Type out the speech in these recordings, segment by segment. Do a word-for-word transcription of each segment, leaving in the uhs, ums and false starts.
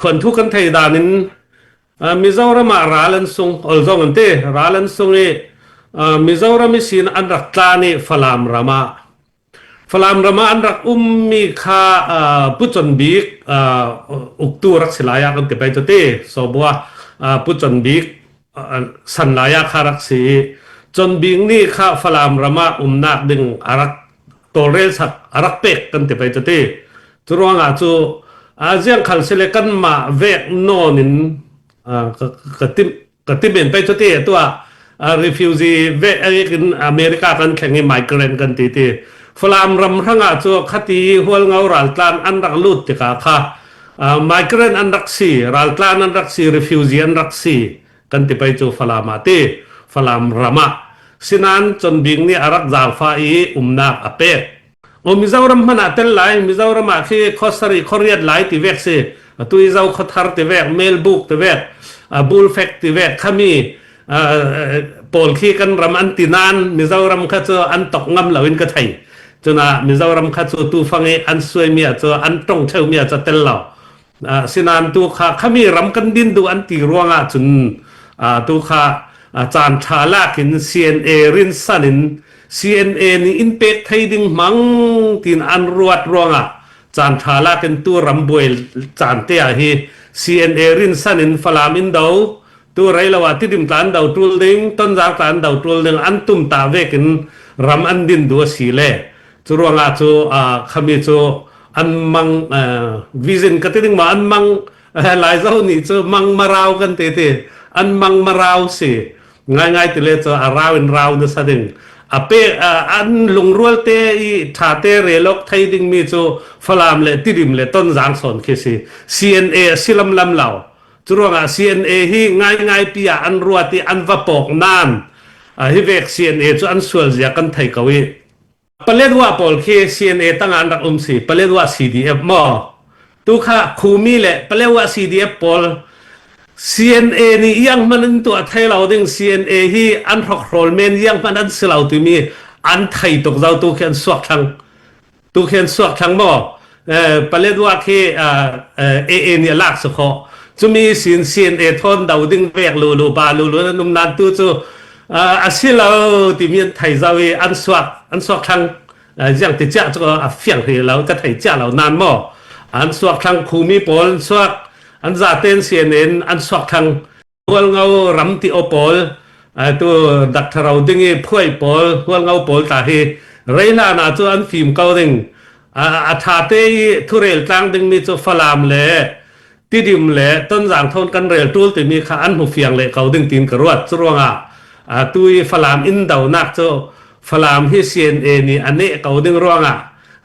Khuanthu kan thei danin, aa, Mizoram ah ral an sung, ol zong an ti, ral an sung i, aa, Mizoram i sin an rak tlan i Falam ram ah. Falam ram ah an rak um mi kha, aa, Pu Chonbik, aa, uktu rak si lai ah kan ti pei cu ti, Sawbua, aa, Pu Chonbik, aa, san lai ah kha rak si i, Chonbik nih kha Falam ram ah umnak ding a rak tawlrel sak, a rak pek kan ti pei cu ti. Cu ruangah cu, aa, ziang khal si le kanmah vek nawn in, aa, ka, ka tim, ka ti men pei cu ti. Atu ah, aa, refugee vek in America kan thleng i migrant kan ti ti. Falam ram hrangah cu khati Hualngo raltlan an rak lut tikah kha, aa, migrant an rak si, raltlan an rak si, refugee an rak si kan ti pei cu Falam ah ti, Falam ram ah. Sinan Chonbik nih a rak zaangfah i umnak a pek. Aw, Mizoram hmanh ah tel lai, Mizoram ah khi khawsari, khawriat lai ti vek si. Atu i zo khawthar ti vek, melbuk ti vek, a, bulfek ti vek, khami, a, pawl khi kan ram an ti nain Mizoram kha cu an tok ngam lo in ka thei. Cun ah Mizoram kha cu tu fang i an suai mi ah cu an ṭong cheu mi ah cu tel lo. Aa, sinan tu kha khami ram kan din duh an ti ruangah cun, aa, tu kha, aa, caan ṭha lak in C N A rinsan in C N A nih in pek thei ding hmang tiin an ruat ruangah caan ṭha lak in tu ram buai caan te ah hi C N A rinsan in Falam in do, tu rei lo ah Tidim tla an do ṭul ding, Tonzang tla an do ṭul ding, an tum ta vekin ram an din duh a si le. Cu ruangah cu, aa, khami cu an mang, aa, vision ka ti ding maw, an mang, aa, Laizo nih cu mang marau kan ti ti, an mang marau si. Ngaingai ti le cu a rau in rau nasa ding. A pe, aa, an lungrual te i ṭha te rel awk thei dingmi cu Falam le Tidim le Tonzang sawn khi si. C N A a si lamlam lo. Cu ruangah C N A hi ngaingaipi ah an ruat i an va pawk nain, aa, hi vek C N A cu an sual zia kan thei ko i, Paletwa pawl khi C N A tang ah an rak um si, Paletwa C D F maw? Tu kha Khumi le Paletwa C D F pawl C N A nih iang hmanh an tuah thei lo ding, C N A hi an hrawkhrawl men iang hmanh an si lo timi an thei tuk zo, tu khi an suak thlang. Tu khi an suak thlang maw? Eh, Paletwa khi, ah, eh, A A nih a lak si khawh. Cumi sin C N A thawn do ding vek lulu, ba lulu an um nain tu cu, ah, a si lo timi an thei zo i an suak, an suak thlang. Ah, ziang ti ciah cu a fiang hrih lo, ka thei ciah lo nain maw? An suak thlang, Khumi pawl an suak, an zaten C N A in an suak thlang. Hualngo ram ti aw pawl, aa, tu Doctor Ro ding i phuai pawl, Hualngo pawl tla hi rei hlan ah cu an fim ko ding. Aa, a ṭha te i thurel tlang dingmi cu Falam le Tidim le Tonzang thawn kan rel ṭul timi kha an hmu fiang leh ko ding tiin ka ruat. Cu ruangah, aa, tu i Falam in donak cu Falam hi C N A nih a neh ko ding ruangah,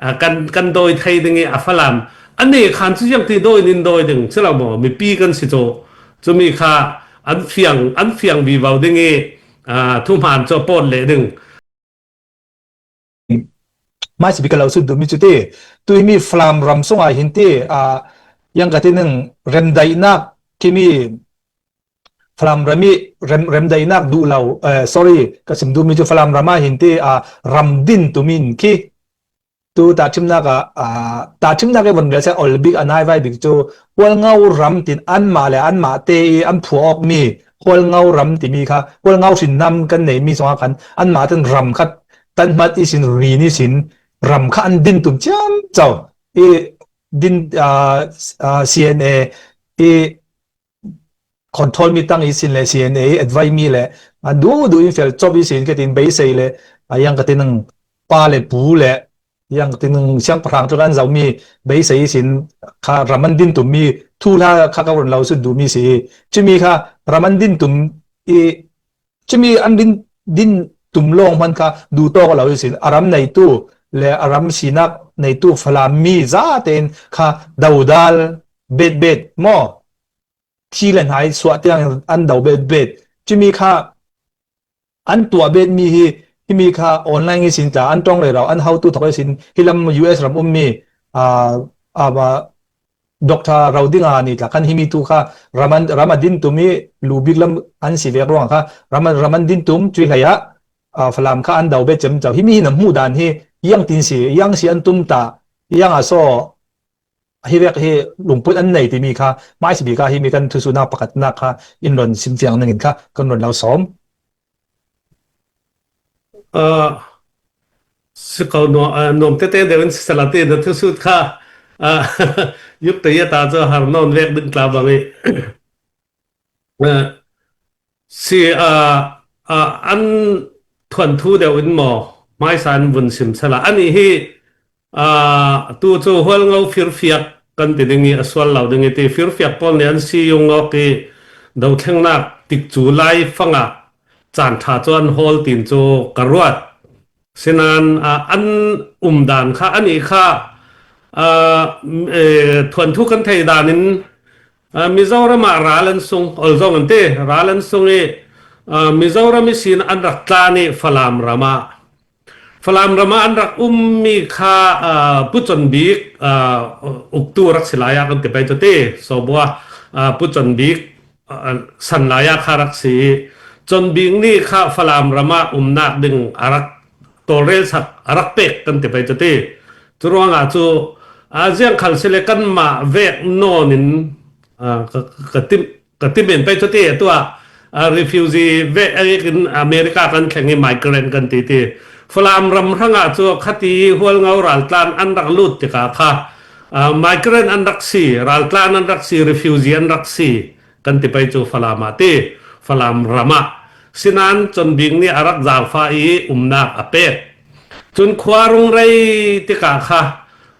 aa, kan, kan dawi thei ding i a Falam a neh khan cu ziang ti dawi nin dawi ding si lo maw? Mipi kan si cu. Cumi kha an fiang, an fiang vivo ding i, aa, thuhmaan cu a pawt leh ding. Hmaisabik ka lo sut duhmi cu ti, tu himi Falam ram sungah hin ti, aa, yang ka ti ning remdaihnak, khimi Falam ram i rem, remdaihnak duh lo, eh, sorry, ka sim duhmi cu Falam ram ah hin ti, aa, ram din tumin khi tu tahṭhimnak ah, aa, tahṭhimnak i von rel seh, ol bik a nai vai bik cu Hualngo ram tin anmah le anmah te i an phuah awkmi Hualngo ram timi kha Hualngo hrinnam kan neimi zongah khan anmah ten ram khat tanhmat ihsin rin ihsin ram kha an din tum ciamco i din, aa, aa, C N A i control mi tang ihsin le C N A i advise mi le an duh duh in fel cop ihsin ka tin beisei le a yang ka tin ang pa le pu le yang ka tin ang siangpahrang cu kan zomi beisei ihsin kha ram an din tum mi thuhla kha ka von lo sut duh mi si. Cumi kha ram an din tum i cumi an din, din tum lawng hman kha duhtawk lo ihsin a ram neitu le a ram sinak neitu Falam mi zaten kha dodal bet bet maw? Thi le hnai suah tiang an do bet bet. Cumi kha an tuah bet mi hi, himi kha online ihsin tla an ṭong rero, an hotu thawk ihsin hi lam U S ram ummi, aa, aa, Doctor Ro Ding a nih tla khan himi tu kha ram an, ram a din tum i lu bik lam an si vek ruang kha ram an, ram an din tum cui hlei ah, aa, Falam kha an do bet ciamco. Himi hi na hmuh dan hi yang tin si, yang si an tum ta, yang a saw hi vek hi lungput an nei timi kha, hmaisabik ah himi kan thusuhnak pakhatnak kha in ron sim fiang ningin kha kan ron lo sawm. Ah, si ko nuam, ah, nuam tete deuh in si sala ti na thusut kha, ah, yuk te ya ta cu har nawn vek ding tla bang i, ah, si, ah, ah, an thuanthu deuh in maw, hmaisa in vun sim sala. Anih hi, ah, tu cu Hualngo firfiak kan ti ding i a sual lo ding i ti, firfiak pawl nih an si yung awk i dothlengnak tikcu lai fangah caan ṭha cu an hawl tin cu ka ruat. Sinan, ah, an umdan kha, anih kha, ah, eh, thuanthu kan theih dan in, ah, Mizoram ah ral an sung, ol zong an ti, ral an sung i, ah, Mizoram ihsin an rak tlan i Falam ram ah, Falam ram ah an rak ummi kha, ah, Pu Con Bik, ah, uktu rak si lai ah kan ti pei cu ti, Sawbua, ah, Pu Con Bik, ah, san lai ah kha rak si i, Con Bik nih kha Falam ram ah umnak ding a rak tawlrel sak a rak pek kan ti pei cu ti. Cu ruangah cu, ah, ziang khal si le kanmah vek nawn in, ah, ka, ka, ka tim, ka ti men pei cu ti. Atu ah, ah, refugee vek in America kan thleng i migrant kan ti ti. Falam ram hrangah cu khati Hualngo raltlan an rak lut tikah kha, ah, migrant an rak si, raltlan an rak si, refugee an rak si kan ti pei cu Falam ah ti, Falam ram ah. Sinan Con Bik nih a rak zaangfah i umnak a pek. Cun khua rung rei tikah kha,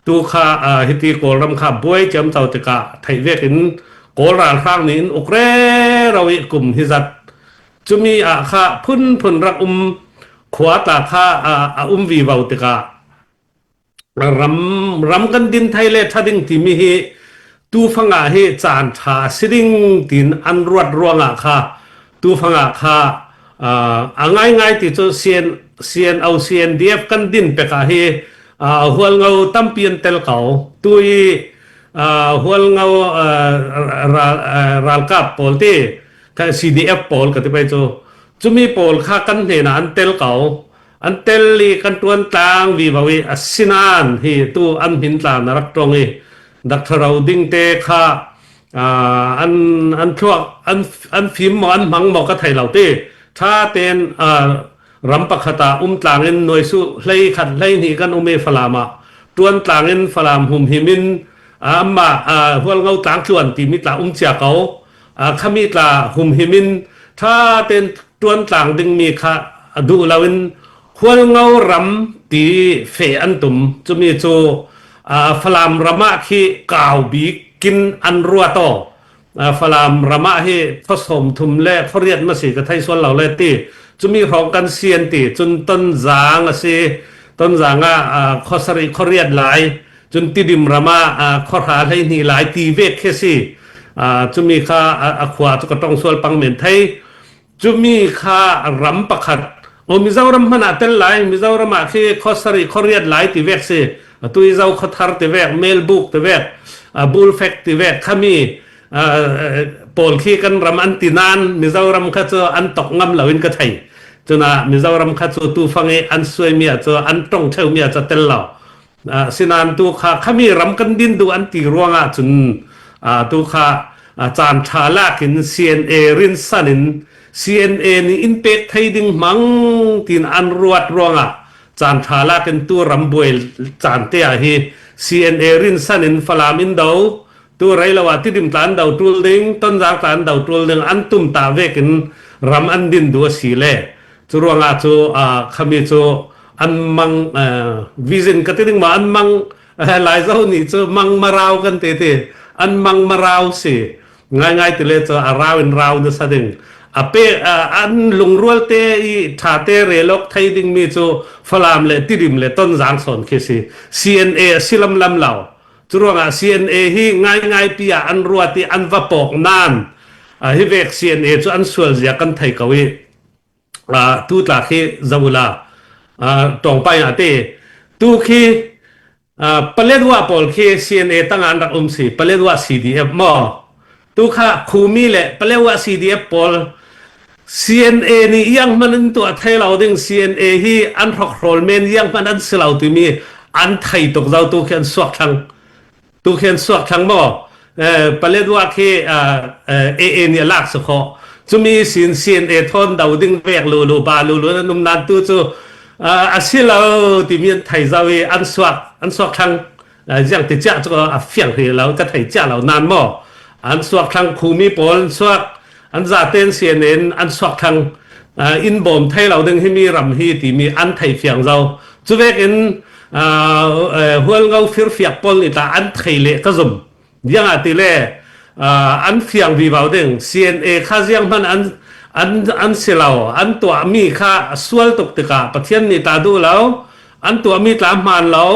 tu kha, ah, hiti Kawlram kha buai ciamco tikah theih vekin Kawl ralhrang nih in uk rero i kum hi zat. Cumi ah kha phunphun rak um khua tla kha, ah, a um vivo tikah ram, ram kan din thei le ṭha ding timi hi tu fangah hi caan ṭha a si ding tiin an ruat ruangah kha, tu fangah kha, ah, a ngaingai ti cu C N, C N O, C N D F kan din pek ah hi, ah, Hualngo tampi an tel ko. Tu i, ah, Hualngo, ah, ral, ah, ralkap pawl ti, kha C D F pawl ka ti pei cu, cumi pawl kha kan hnenah an tel ko. An tel i kan ṭuan tlang vivo i, asinan hi tu an hmin tla na rak ṭong i, Doctor Ro Ding te kha, aa, an, an thluak, an, an fim maw, an hmang maw ka thei lo ti. Ṭha tein, aa, ram pakhat ah um tlang in nuai suh hlei khat hlei hnih kan um i Falam ah. Ṭuan tlang in Falam humhim in, aa, amah, aa, Hualngo tlang tluan timi tla um cia ko. Aa, khami tla humhim in ṭha tein ṭuan tlang dingmi kha a duh loin Hualngo ram ti feh an tum. Cumi cu, aa, Falam ram ah khi kau bik in an ruat aw. Aa, Falam ram ah hi khuasawm thum le khuariat maw si ka thei sual lo le ti. Cumi hrawng kan si an ti. Cun Tonzang a si. Tonzang ah, aa, khuasarih khuariat lai. Cun Tidim ram ah, aa, khuahra hleihnih lai ti vek khi a si. Aa, cumi kha a, a khua cu ka ṭong sual pang men thei. Cumi kha ram pakhat. Aw, Mizoram hmanh ah tel lai, Mizoram ah khi khuasarih khuariat lai ti vek si. Atu i Zo khuathar ti vek, Melbuk ti vek, aa, Bulfek ti vek, khami, aa, pawl khi kan ram an ti nain Mizoram kha cu an tok ngam lo in ka thei. Cun ah Mizoram kha cu tu fang i an suaimi ah cu an ṭong ṭheumi ah cu a tel lo. Aa, sinan tu kha khami ram kan din duh an ti ruangah cun, aa, tu kha, aa, caan ṭha lak in C N A rinsan in C N A nih in pek thei ding hmang tiin an ruat ruangah caan ṭha lak in tu ram buai caan te ah hi C N A rinsan in Falam in do, tu rei lo ah Tidim tla an do ṭul ding, Tonzang tla an do ṭul ding, an tumtah vekin ram an din duh a si le. Cu ruangah cu, aa, khami cu an mang, aa, vision ka ti ding maw, an mang, aa, Laizo nih cu mang marau kan ti ti, an mang marau si. Ngaingai ti le cu a rau in rau nasa ding. A pe, aa, an lungrual te i ṭha te rel awk thei dingmi cu Falam le Tidim le Tonzang sawn khi si. C N A a si lamlam lo. Cu ruangah C N A hi ngaingaipi ah an ruat i an va pawk nain, aa, hi vek C N A cu an sual zia kan thei ko i, aa, tu tla khi zoh ula, aa, ṭawngpai ah ti. Tu khi, aa, Paletwa pawl khi C N A tangah an rak um si, Paletwa C D F maw? Tu kha Khumi le Paletwa C D F pawl C N A nih iang hman an tuah thei lo ding, C N A hi an hrawk hrawl men iang hman an si lo timi an thei tuk zo tu khi an suak thlang. Tu khian suak thlang maw? Eh, Paletwa khi, ah, eh, A A nih a lak sukhaw. Cumi sin C N A thawn do ding vek lulu, ba lulu nan um nan tu cu, ah, a si lo timi an thei zo i an suak, an suak thlang. Ah, ziang ti ciah cu a fiang hrih lo, ka thei ciah lo nan maw? An suak thlang, khumi pawl an suak, an zaten C N A in an suak thlang. Ah, in bawm thei lo ding himi ram hi timi an thei fiang zo. Cuvekin, ah, eh, Hualngo firfiak pawl nih tla an thei leh ka zum. Ziangahtile, ah, an fiang vivo ding. C N A kha zianghman an, an, an si lo, an tuahmi kha a sual tuk tikah Pathian nih tla duh lo, an tuahmi tla hmaan lo.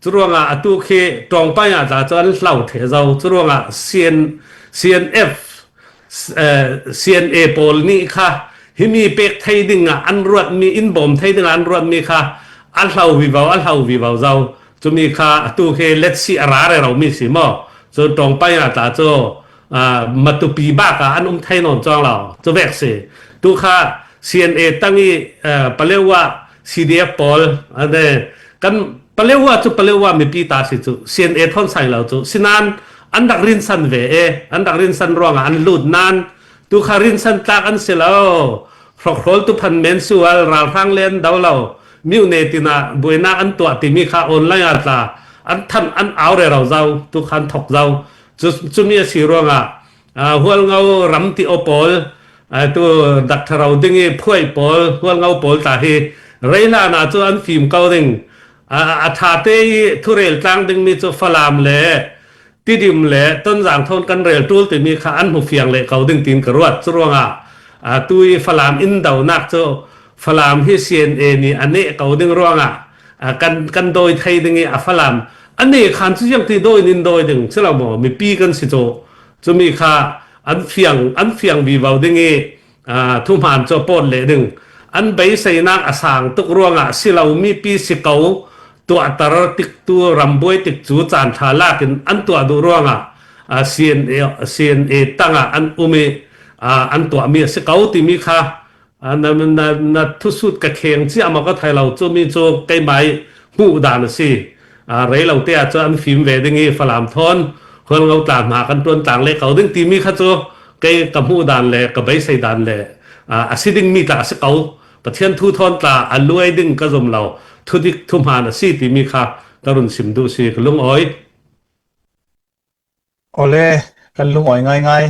Curuangah atu khi ṭawngpai ah tla cu an hlo theh zo. Curuangah C N, C N F, eh, C N A pawl nih kha himi pek thei dingah an ruatmi, in bawm thei dingah an ruatmi kha a hlo vivo, a hlo vivo zo. Cumi kha atu khi letsi a ra rero mi si maw? Cu ṭawngpai ah tla cu, ah, matupi bak ah an um thei nawn cuang lo. Cu vek si. Tu kha C N A tang i, ah, Paletwa C D F pawl, ah, ne, kan Paletwa cu Paletwa mipi ta si cu, C N A thawn sai lo cu. Sinan an rak rinsan ve e, an rak rinsan ruangah an lut nan, tu kha rinsan tlak an si lo. Hrokhrawl tu phan men sual, ralhrang len do lo, miu ne tinah buainak an tuah timi kha online ah tla an than an au rero zo, tu khan thok zo. Cu, cumi a si ruangah, ah, Hualngo ram ti aw pawl, ah, tu dak tharo ding i phuai pawl, Hualngo pawl tla hi rei hlan ah cu an fim ko ding. Ah, a ṭhate i thurel tlang dingmi cu Falam le Tidim le Tonzang thawn kan rel ṭul timi kha an hmu fiang leh ko ding tiin ka ruat. Curuangah, ah, tu i Falam in donak cu Falam hi C N A nih a neh ko ding ruangah, ah, kan, kan dawi thei ding i a Falam a neh khan cu ziangti dawi nin dawi ding si lo maw? Mipi kan si cu. Cumi kha an fiang, an fiang vivo ding i, aa, thuhmaan cu a pawt leh ding. An beiseinak a sang tuk ruangah si lo mipi si ko tuahter tiktu rambuai tikcu caan ṭha lakin an tuah duh ruangah, aa, C N A, C N A tangah an um i, aa, an tuahmi a si ko timi kha, aa, na, na, na thusut ka kheng cia maw ka thei lo, cumi cu keimah i hmuh dan a si. Aa, rei lo te ah cun an fim ve ding i Falam thawn Hualngo tla hna kan ṭuan tlang leh ko ding timi kha cu kei ka hmuh dan le ka beisei dan le, aa, a si dingmi tla a si ko. Pathian thu thawn tla a luai ding ka zum lo, thudik thuhmaan a si timi kha ka run sim duh si ka lungawi. Awle, kan lungawi ngaingai.